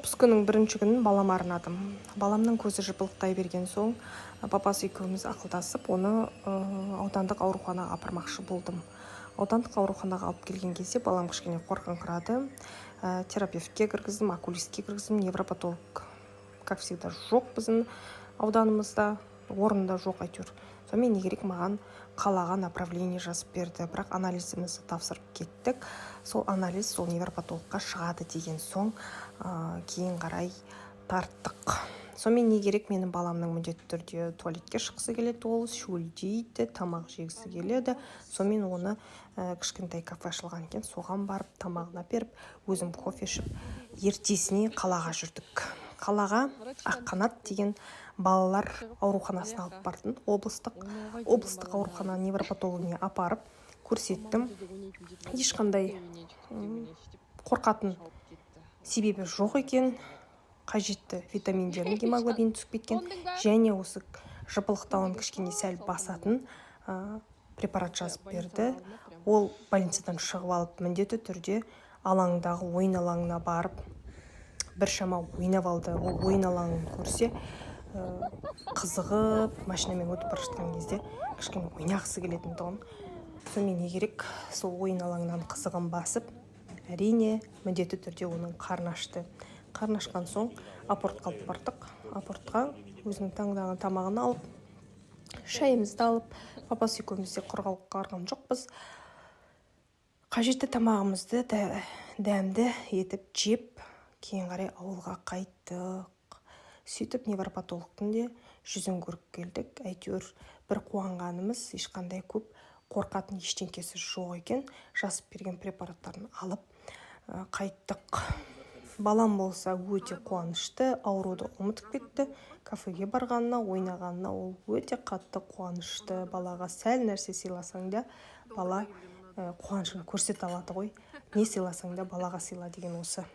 Отпускының бірінші күнін балама арнадым. Баламның көзі жыпылықтай берген соң, папасы екеуміз ақылдасып, оны аудандық ауруханаға апармақшы болдым. Аудандық ауруханаға алып келген кезде балам кішкене қорқыңқырады. Терапевтке кіргіздім, окулистке кіргіздім. Невропатолог, как всегда, жоқ біздің ауданымызда, орнында жоқ әйтеуір. Сонымен, не керек, маған қалаға направление жазып берді. Бірақ анализімізді тапсырып кеттік. Сол анализ сол невропатологқа шығады деген соң, кейін қарай тарттық. Сонымен, не керек, менің баламның міндетті түрде туалетке шыққысы келеді, ол шөлдейді, тамақ жегісі келеді. Сонымен, оны кішкентай кафе ашылған екен, соған барып, тамағын әперіп, өзім кофе ішіп, ертесіне қалаға жүрдік. Қалаға «Аққанат» деген балалар ауруханасына алып бардым. Облыстық аурухана невропатологіне апарып көрсеттім. Ешқандай қорқатын себебі жоқ екен. Қажетті витаминдердің, гемоглобин түсіп кеткен және осы жыпылықтауын кішкене сәл басатын препарат жазып берді. Ол больницадан шығып алып, міндетті түрде алаңдағы ойын алаңына барып, біршама ойнап алды. Ол ойын алаңын көрсе, қызығып, машинамен өтіп бара жатқан кезде кішкене ойнағысы келетін тұғын. Сонымен, не керек, сол ойын алаңынан қызығын басып, әрине, міндетті түрде оның қарны ашты. Қарны ашқан соң апортқа алып бардық. Апортқа өзінің таңдаған тамағын алып, шайымызды алып, папасы екеуміз де құр қалған жоқпыз. Қажетті тамағымызды дәмді етіп жеп, кейін қарай ауылға қайттық. Сөйтіп, невропатологтың де жүзін көріп келдік. Әйтеуір, бір қуанғанымыз, ешқандай көп қорқатын ештеңкесі жоқ екен. Жазып берген препараттарын алып, қайттық. Балам болса өте қуанышты, ауруды ұмытып кетті. Кафеге барғанына, ойнағанына ол өте қатты қуанышты. Балаға сәл нәрсе сыйласаң да, бала қуанышын көрсете алады ғой. Не сыйласаң да, балаға сыйла деген осы.